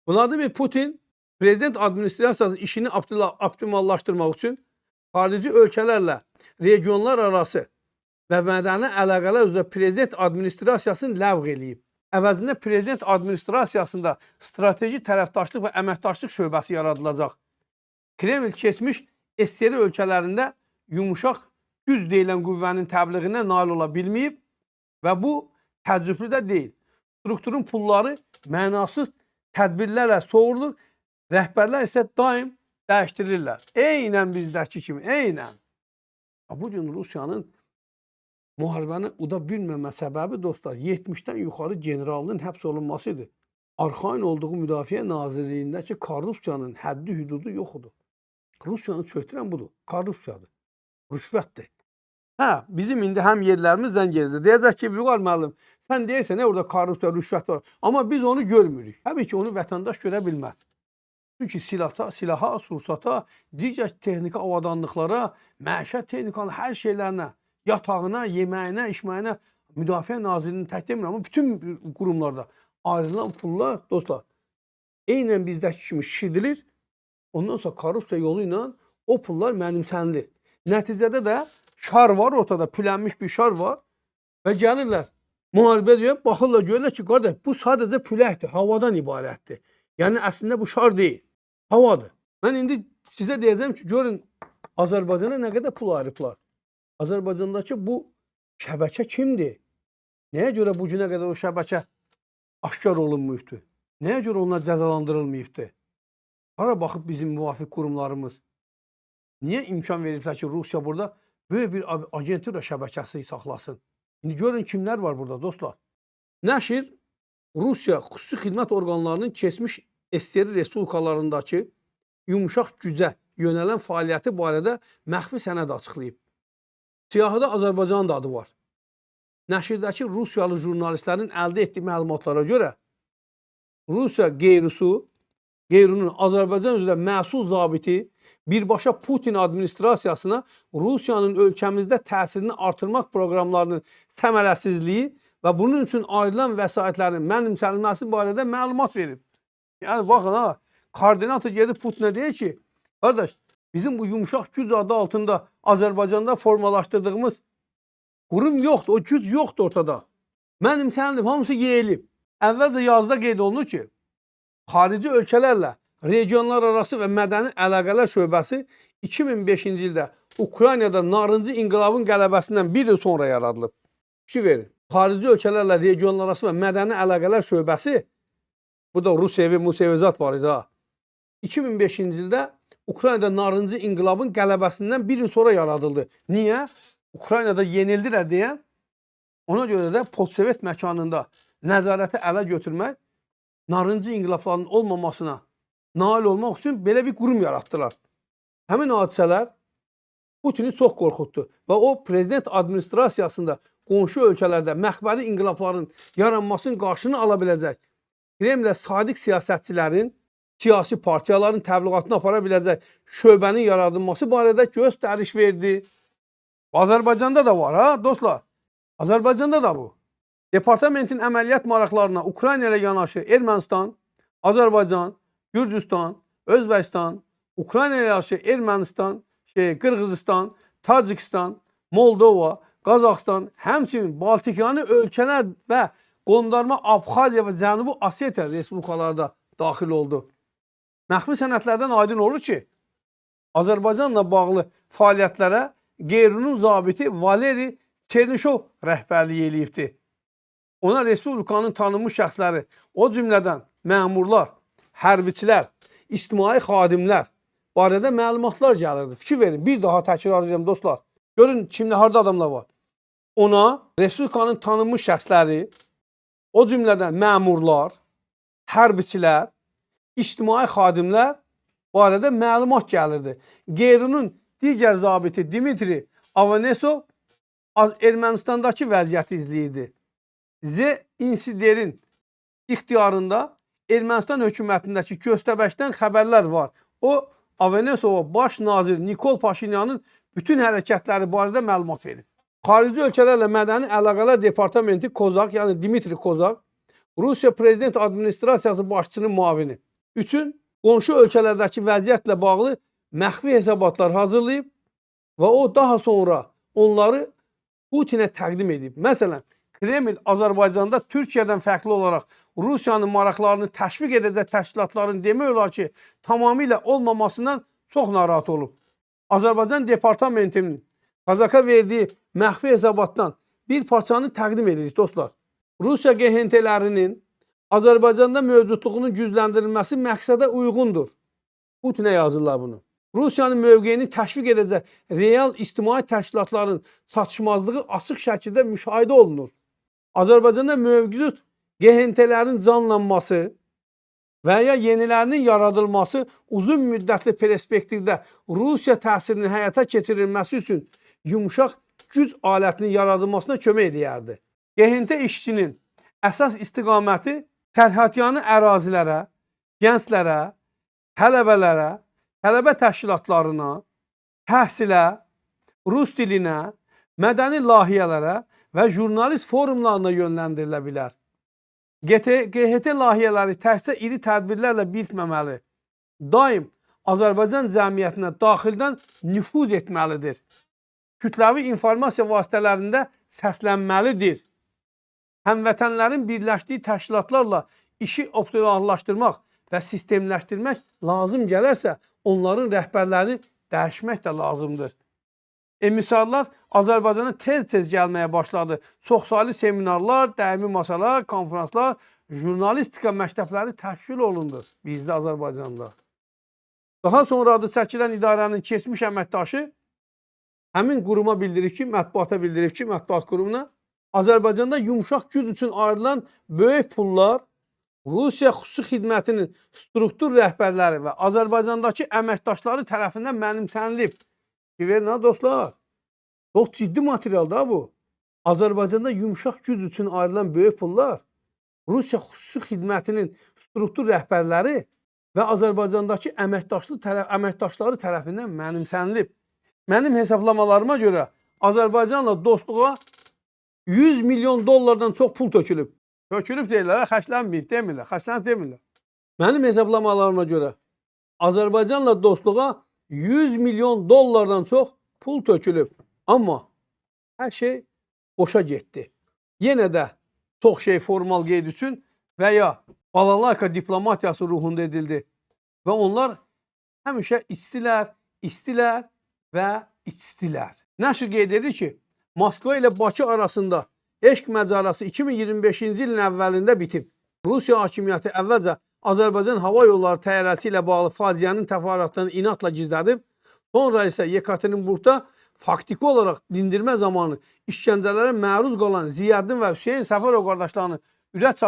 Vladimir Putin prezident administrasiyasının işini optimallaşdırmaq üçün xarici ölkələrlə regionlar arası və mədəni əlaqələr üzrə prezident administrasiyasını ləğv eləyib. Əvəzində prezident administrasiyasında strateji tərəfdaşlıq və əməkdaşlıq şöbəsi yaradılacaq. Kreml keçmiş SSR ölkələrində yumşaq güc deyilən qüvvənin təbliğinə nail ola bilməyib və bu təəccüblü də deyil. Strukturun pulları mənasız tədbirlərlə soğurulur, rəhbərlər isə daim dəyişdirilirlər. Eynən bizdəki kimi, eynən. Bu gün Rusiyanın müharibəni uda bilməmə səbəbi, dostlar, 70-dən yuxarı generalının həbs olunması idi. Arxayın olduğu Müdafiə Nazirliyindəki korrupsiyanın həddi hüdudu yox idi. Rusiyanı çöktürən budur. Korrupsiyadır. Rüşvətdir. Hə, bizim indi həm yerlərimiz zəng eləyəcək. Deyəcək ki, Vüqar müəllim, sən deyirsən, orada korrupsiya, rüşvət var. Amma biz onu görmürük. Təbii ki, onu vətəndaş görə bilməz. Çünki silaha, sursata, digər texniki avadanlıqlara, məişət texnikanın hər şeylərinə, yatağına, yeməyinə, içməyinə Müdafiə Nazirliyinin tək demirəm, amma bütün qurumlarda ayrılan pullar, dostlar, eynən bizdəki kimi şişidilir. Ondan sonra korrupsiya yolu ilə o pullar mənimsənilir. Nəticədə də şar var ortada, pülənmiş bir şar var və gəlirlər müharibə deyə baxırlar, görürlər ki, qardaş, bu sadəcə püləkdir, havadan ibarətdir. Yəni əslində bu şar deyil, havadır. Mən indi sizə deyəcəm ki, görün Azərbaycana nə qədər pul ayırıblar. Azərbaycandakı bu şəbəkə kimdir? Nəyə görə bu günə qədər o şəbəkə aşkar olunmayıbdır? Nəyə görə onlar cəzalandırılmayıbdır? Hara baxıb bizim müvafiq qurumlarımız? Niyə imkan veriblər ki, Rusiya burada böyük bir agentura şəbəkəsi saxlasın? İndi görün kimlər var burada, dostlar. Nəşr Rusiya xüsusi xidmət orqanlarının keçmiş SSR respublikalarındakı yumşaq gücə yönələn fəaliyyəti barədə məxfi sənəd açıqlayıb. Siyahıda Azərbaycanın da adı var. Nəşrdəki Rusiyalı jurnalistlərin əldə etdiyi məlumatlara görə Rusiya GRU-nun Azərbaycan üzrə məsul zabiti birbaşa Putin administrasiyasına Rusiyanın ölkəmizdə təsirini artırmaq proqramlarının səmərəsizliyi və bunun üçün ayrılan vəsaitlərin mənimsənilməsi barədə məlumat verib. Yəni baxın ha, koordinator gedib Putinə deyir ki, qardaş, bizim bu yumşaq güc adı altında Azərbaycanda formalaşdırdığımız qurum yoxdur, o güc yoxdur ortada. Mənimsənilib, hamısı yeyilib. Əvvəlcə yazıda qeyd olunur ki, xarici ölkələrlə regionlar arası və mədəni əlaqələr şöbəsi 2005-ci ildə Ukraynada narıncı inqilabın qələbəsindən bir il sonra yaradılıb. Fikir verin. Xarici ölkələrlə regionlar arası və mədəni əlaqələr şöbəsi, bu da Rus evi, Mus evi zat var idi ha. 2005-ci ildə Ukraynada narıncı inqilabın qələbəsindən bir il sonra yaradıldı. Niyə? Ukraynada yenildilər deyən, ona görə də postsovet məkanında nəzarəti ələ götürmək, narıncı inqilablarının olmamasına nail olmaq üçün belə bir qurum yaratdılar. Həmin hadisələr Putini çox qorxutdu və o prezident administrasiyasında qonşu ölkələrdə məxbəri inqilabların yaranmasının qarşısını ala biləcək, Kremlə sadiq siyasətçilərin, siyasi partiyaların təbliğatını apara biləcək şöbənin yaradılması barədə göstəriş verdi. Azərbaycanda da var ha dostlar. Azərbaycanda da bu. Departamentin əməliyyat maraqlarına Ukrayna ilə yanaşı Ermənistan, Azərbaycan, Gürcüstan, Özbəkistan, Ukrayna ilə yanaşı Ermənistan, Qırğızistan, Tacikistan, Moldova, Qazaxıstan, həmçinin Baltikyanı ölkələr və qondarma Abxaziya və Cənubi Osetiya respublikaları da daxil oldu. Məxfi sənədlərdən aydın olur ki, Azərbaycanla bağlı fəaliyyətlərə GRU-nun zabiti Valeri Çernişov rəhbərlik eləyibdi. Ona respublikanın tanınmış şəxsləri, o cümlədən məmurlar, hərbiçilər, ictimai xadimlər barədə məlumatlar gəlirdi. Fikir verin, bir daha təkrar edirəm dostlar. Görün kimdə harda adamlar var. Ona respublikanın tanınmış şəxsləri, o cümlədən məmurlar, hərbiçilər, ictimai xadimlər barədə məlumat gəlirdi. GRU-nun digər zabiti Dimitri Avanesov Ermənistandakı vəziyyəti izləyirdi. Z Insiderin ixtiyarında Ermənistan hökumətindəki köstəbəkdən xəbərlər var. O Avanesova baş nazir Nikol Paşinyanın bütün hərəkətləri barədə məlumat verib. Xarici ölkələrlə mədəni əlaqələr departamenti Kozak, yəni Dimitri Kozak, Rusiya Prezident Administrasiyası başçısının müavini. üçün qonşu ölkələrdəki vəziyyətlə bağlı məxfi hesabatlar hazırlayıb və o daha sonra onları Putinə təqdim edib. Məsələn, Kreml Azərbaycanda Türkiyədən fərqli olaraq Rusiyanın maraqlarını təşviq edəcək təşkilatların demək olar ki, tamamilə olmamasından çox narahat olub. Azərbaycan departamentinin Kazaka verdiyi məxfi hesabatdan bir parçanı təqdim edirik dostlar. Rusiya QHT-lərinin Azərbaycanda mövcudluğunun gücləndirilməsi məqsədə uyğundur. Putinə yazırlar bunu. Rusiyanın mövqeyini təşviq edəcək real ictimai təşkilatların çatışmazlığı açıq şəkildə müşahidə olunur. Azərbaycanda mövcud QHT-lərin canlanması və ya yenilərinin yaradılması uzun müddətli perspektivdə Rusiya təsirinin həyata keçirilməsi üçün yumşaq güc alətinin yaradılmasına kömək edərdi. QHT işçinin əsas istiqaməti sərhədyanı ərazilərə, gənclərə, tələbələrə, tələbə təşkilatlarına, təhsilə, rus dilinə, mədəni layihələrə və jurnalist forumlarına yönləndirilə bilər. QHT layihələri təkcə iri tədbirlərlə bitməməli, daim Azərbaycan cəmiyyətinə daxildən nüfuz etməlidir. Kütləvi informasiya vasitələrində səslənməlidir. Həmvətənlərin birləşdiyi təşkilatlarla işi optimallaşdırmaq və sistemləşdirmək lazım gələrsə, onların rəhbərlərini dəyişmək də lazımdır. Emissarlar Azərbaycana tez-tez gəlməyə başladı. Çoxsaylı seminarlar, daimi masalar, konfranslar, jurnalistika məktəbləri təşkil olundu bizdə Azərbaycanda. Daha sonra adı çəkilən idarənin keçmiş əməkdaşı həmin quruma bildirib ki, mətbuata bildirib ki, mətbuat qurumuna Azərbaycanda yumşaq güc üçün ayrılan böyük pullar Rusiya xüsusi xidmətinin struktur rəhbərləri və Azərbaycandakı əməkdaşları tərəfindən mənimsənilib. Verin ha dostlar. Çox ciddi material da bu. Azərbaycanda yumşaq güc üçün ayrılan böyük pullar Rusiya xüsusi xidmətinin struktur rəhbərləri və Azərbaycandakı əməkdaşları tərəfindən mənimsənilib. Mənim hesablamalarıma görə Azərbaycanla dostluğa 100 milyon dollardan çox pul tökülüb. Tökülüb deyirlər, xərclənməyib demirlər, xərclənib demirlər. Mənim hesablamalarıma görə Azərbaycanla dostluğa 100 milyon dollardan çox pul tökülüb. Amma hər şey boşa getdi. Yenə də çox şey formal qeyd üçün və ya balalayka diplomatiyası ruhunda edildi. Və onlar həmişə içdilər, içdilər və içdilər. Nəşr qeyd edir ki, Moskva ilə Bakı arasında eşq macərası 2025-ci ilin əvvəlində bitib. Rusiya hakimiyyəti əvvəlcə Azərbaycan Hava Yolları təyyarəsi ilə bağlı faciənin təfərrüatlarını inatla gizlədib, sonra isə Yekaterinburqda faktiki olaraq dindirmə zamanı işgəncələrə məruz qalan Ziyəddin və Hüseyn Səfərov qardaşlarının ürək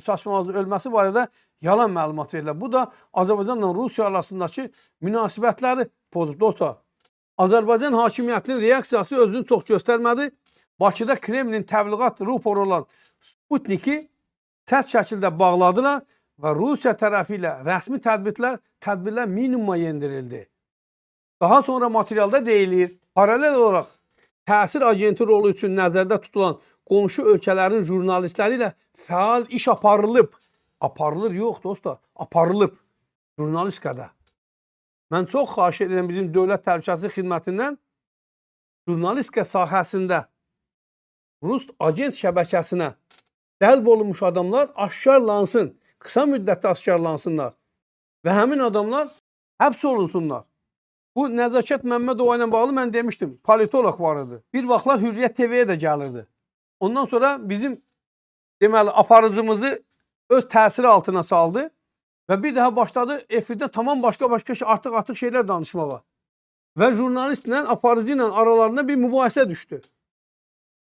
çatışmazlığı ölməsi barədə yalan məlumat verirlər. Bu da Azərbaycanla Rusiya arasındakı münasibətləri pozub dostlar. Azərbaycan hakimiyyətinin reaksiyası özünü çox göstərmədi. Bakıda Kremlin təbliğat ruporu olan Sputniki sərt şəkildə bağladılar və Rusiya tərəfi ilə rəsmi tədbirlər minimuma endirildi. Daha sonra materialda deyilir, paralel olaraq təsir agenti rolu üçün nəzərdə tutulan qonşu ölkələrin jurnalistləri ilə fəal iş aparılıb. Aparılır yox dostlar, aparılıb jurnalistikada. Mən çox xahiş edirəm bizim Dövlət Təhlükəsizlik Xidmətindən jurnalistika sahəsində Rus agent şəbəkəsinə cəlb olunmuş adamlar aşkarlansın, qısa müddətdə aşkarlansınlar və həmin adamlar həbs olunsunlar. Bu Nəzakət Məmmədova ilə bağlı mən demişdim, politoloq var idi. Bir vaxtlar Hürriyyət TV-yə də gəlirdi. Ondan sonra bizim deməli aparıcımızı öz təsiri altına saldı və bir daha başladı efirdə tamam başqa-başqa şey, artıq şeylər danışmağa. Və jurnalistlə, aparıcı ilə aralarında bir mübahisə düşdü.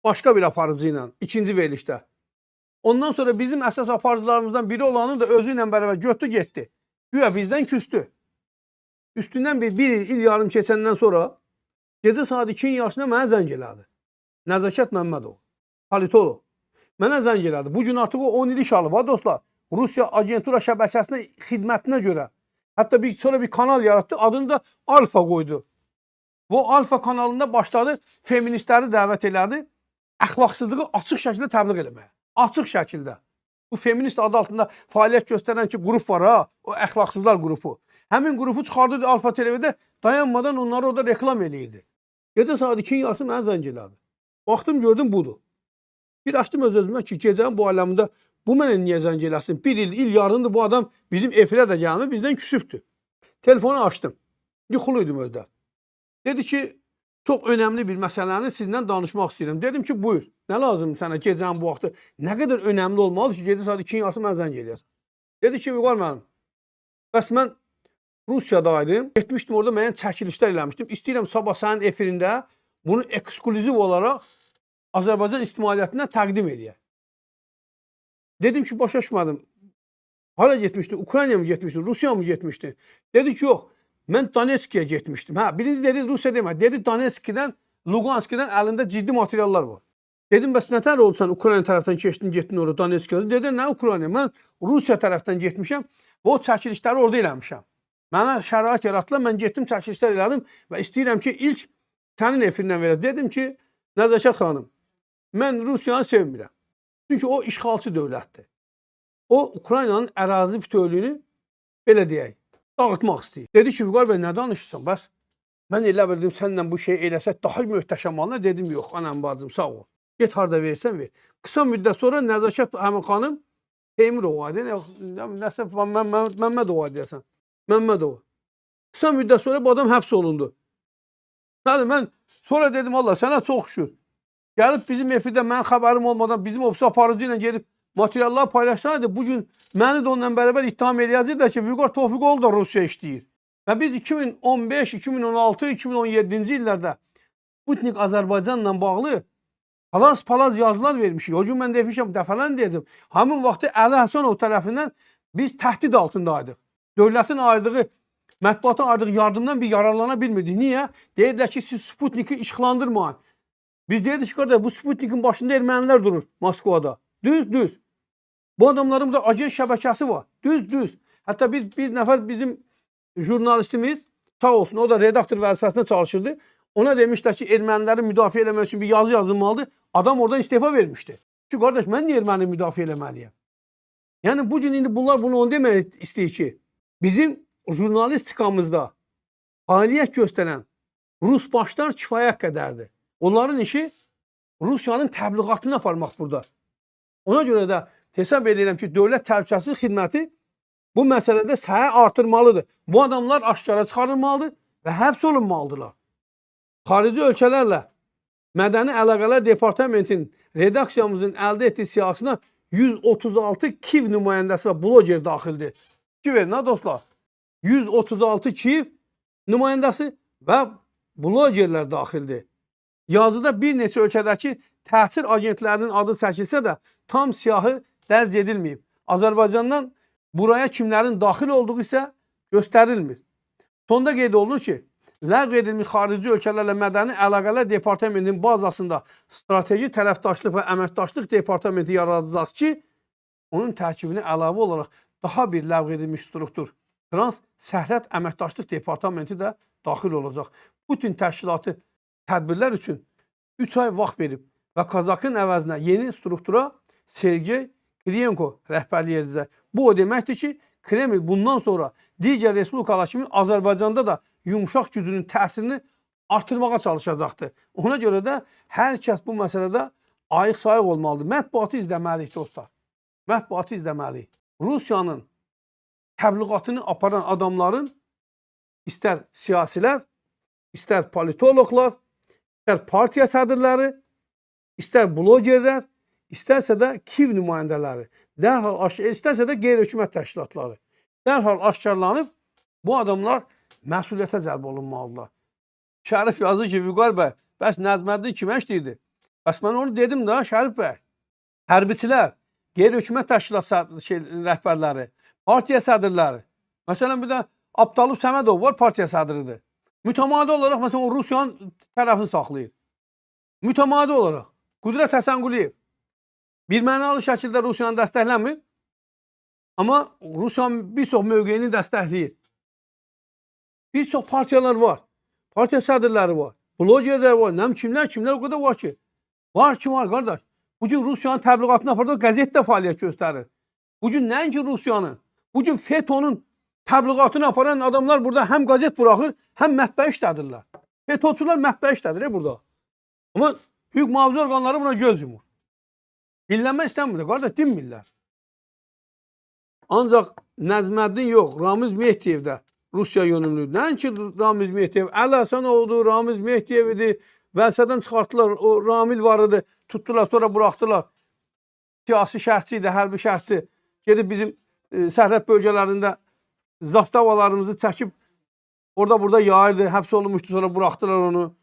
Başqa bir aparıcı ilə, ikinci verilişdə. Ondan sonra bizim əsas aparıcılarımızdan biri olanın da özü ilə bərabər götdü getdi. Güya bizdən küstü. Üstündən bir il yarım keçəndən sonra gecə saat 2-nin yarısında mənə zəng elədi. Nəzakət Məmmədov, politoloq. Mənə zəng elədi. Bu gün artıq o 10 il iş alıb ha dostlar. Rusiya agentura şəbəkəsinə xidmətinə görə. Hətta sonra bir kanal yaratdı, adını da Alfa qoydu. Bu Alfa kanalında başladı, feministləri dəvət elədi, əxlaqsızlığı açıq şəkildə təbliğ eləməyə. Açıq şəkildə. Bu feminist adı altında fəaliyyət göstərən ki qrup var ha, o əxlaqsızlar qrupu. Həmin qrupu çıxardırdı Alfa TV-də, dayanmadan onları orada reklam eləyirdi. Gecə saat 2-nin yarısı mənə zəng elədi. Baxdım, gördüm budur. Bir açdım öz-özümə ki, gecənin bu aləmində bu mənə niyə zəng eləsin? Bir il, il yarındır bu adam bizim efirə də gəlmir, bizdən küsübdür. Telefonu açdım. Yuxuluydum özdə. Dedi ki, çox önəmli bir məsələni sizinlə danışmaq istəyirəm. Dedim ki, buyur. Nə lazımdır sənə gecənin bu vaxtı? Nə qədər önəmli olmalıdır ki, gecə saat 2-nin yarısı mənə zəng eləyəsən? Dedi ki, Vüqar müəllim, bəs mən Rusiyadaydım. Getmişdim orada müəyyən çəkilişlər eləmişdim. İstəyirəm sabah sənin efirində bunu eksklüziv olaraq Azərbaycan ictimaiyyətinə təqdim eləyək. Dedim ki, başa düşmədim. Hara getmişdi? Ukraynaya mı getmişdi? Rusiya mı getmişdi? Dedi ki, yox. Mən Donetskiyə getmişdim. Hə, birinci dedi Rusiya demədi. Dedi Donetskidən, Luqanskidən əlində ciddi materiallar var. Dedim, bəs nə tər oldu sən Ukrayna tərəfdən keçdin, getdin orada Donetskiyə? Dedi, nə Ukrayna? Mən Rusiya tərəfdən getmişəm və o çəkilişləri orada eləmişəm. Mənə şərait yaratdılar, mən getdim çəkilişlər elədim və istəyirəm ki, ilk sənin efirindən verək. Dedim ki, Nəzakət xanım, mən Rusiyanı sevmirəm. Çünki o işğalçı dövlətdir. O Ukraynanın ərazi bütövlüyünü belə deyək, dağıtmaq istəyir. Dedi ki, Vüqar bəy, nə danışırsan? Bəs mən elə bildim səninlə bu şeyi eləsək daha möhtəşəm alınır. Dedim, yox, anam bacım, sağ ol. Get harda verirsən ver. Qısa müddət sonra Nəzakət həmin xanım Teymurova idi. Nəsə Məmmədova deyəsən. Məmmədova. Qısa müddət sonra bu adam həbs olundu. Bəli, mən sonra dedim, Allah sənə çox şükür. Gəlib bizim efirdə mənim xəbərim olmadan bizim ofis aparıcı ilə gedib materiallar paylaşsaydı, bugün məni də onunla bərabər ittiham eləyəcəkdilər ki, Vüqar Tofiqoğlu da Rusiya işləyir. Və biz 2015, 2016, 2017-ci illərdə Sputnik Azərbaycanla bağlı palaz-palaz yazılar vermişik. O gün mən demişəm, dəfələrlə deyəcəm. Həmin vaxtı Əli Həsənov tərəfindən biz təhdid altındaydıq. Dövlətin ayırdığı, mətbuata ayırdığı yardımdan bir yararlana bilmirdik. Niyə? Deyirdilər ki, siz Sputniki işıqlandırmayın. Biz deyirdik ki, qardaş, bu Sputnikin başında ermənilər durur Moskvada. Düz, düz. Bu adamların da agent şəbəkəsi var. Düz, düz. Hətta bir nəfər bizim jurnalistimiz, sağ olsun, o da redaktor vəzifəsində çalışırdı. Ona demişlər ki, erməniləri müdafiə eləmək üçün bir yazı yazılmalıdır. Adam oradan istefa vermişdi. Ki, qardaş, mən niyə erməni müdafiə eləməliyəm? Yəni, bugün indi bunlar bunu onu demək istəyir ki, bizim jurnalistikamızda fəaliyyət göstərən Rus başlar kifayət qədərdir. Onların işi Rusiyanın təbliğatını aparmaq burada. Ona görə də hesab edirəm ki, Dövlət Təhlükəsizlik Xidməti bu məsələdə səyi artırmalıdır. Bu adamlar aşkara çıxarılmalıdır və həbs olunmalıdırlar. Xarici ölkələrlə Mədəni Əlaqələr Departamentinin redaksiyamızın əldə etdiyi siyahısına 136 Kiv nümayəndəsi və bloger daxildir. Ki verin ha dostlar. 136 Kiv nümayəndəsi və blogerlər daxildir. Yazıda bir neçə ölkədəki təsir agentlərinin adı çəkilsə də tam siyahı dərc edilməyib. Azərbaycandan buraya kimlərin daxil olduğu isə göstərilmir. Sonda qeyd olunur ki, ləğv edilmiş xarici ölkələrlə Mədəni Əlaqələr Departamentinin bazasında Strateji Tərəfdaşlıq və Əməkdaşlıq Departamenti yaradılacaq ki, onun tərkibinə əlavə olaraq daha bir ləğv edilmiş struktur Trans Sərhəd Əməkdaşlıq Departamenti də daxil olacaq. Putin təşkilatı tədbirlər üçün 3 ay vaxt verib və Kazakın əvəzinə yeni struktura Sergey Kiriyenko rəhbərlik edəcək. Bu o deməkdir ki, Kreml bundan sonra digər respublikalar kimi Azərbaycanda da yumşaq gücünün təsirini artırmağa çalışacaqdır. Ona görə də hər kəs bu məsələdə ayıq-sayıq olmalıdır. Mətbuatı izləməliyik dostlar. Mətbuatı izləməliyik. Rusiyanın təbliğatını aparan adamların istər siyasilər, istər politoloqlar, istər partiya sədrləri, istər blogerlər, istərsə də Kiv nümayəndələri, dərhal istərsə də qeyri-hökumət təşkilatları dərhal aşkarlanıb bu adamlar məsuliyyətə cəlb olunmalıdırlar. Şərif yazır ki, Vüqar bəy, bəs Nəcməddin kimə işləyirdi? Bəs mən onu dedim də Şərif bəy. Hərbiçilər, qeyri-hökumət təşkilat rəhbərləri, partiya sədrləri. Məsələn, bir də Abdalov Səmədov var, partiya sədridir. Mütəmadi olaraq məsələn o Rusiyanın tərəfini saxlayır. Mütəmadi olaraq Qüdrət Həsənquliyev bir mənalı şəkildə Rusiyanı dəstəkləmir, amma Rusiyanın bir çox mövqeyini dəstəkləyir. Bir çox partiyalar var. Partiya sədrləri var. Blogerlər var. Nə kimlər, kimlər o qədər var ki. Var ki var qardaş. Bugün Rusiyanın təbliğatını aparır, qəzet də fəaliyyət göstərir. Bugün nəinki Rusiyanın, bugün FETÖ'nün təbliğatını aparan adamlar burada həm qəzet buraxır, həm mətbəə işlədirlər. FETÖ'çülər mətbəə işlədir burada. Amma hüquq mühafizə orqanları buna göz yumur. Dinlənmək istəmirlər, qardaş dinmirlər. Ancaq Nəzməddin yox, Ramiz Mehdiyev də Rusiya yönümlüdür. Nəinki Ramiz Mehdiyev, Əli Həsənovdur, Ramiz Mehdiyev idi. Vəlsədən çıxartdılar, o Ramil var idi, tutdular, sonra buraxdılar. Siyasi şərhçi idi, hərbi şərhçi. Gedib bizim sərhəd bölgələrində zastavalarımızı çəkib orada burada yayırdı, həbs olunmuşdu, sonra buraxdılar onu.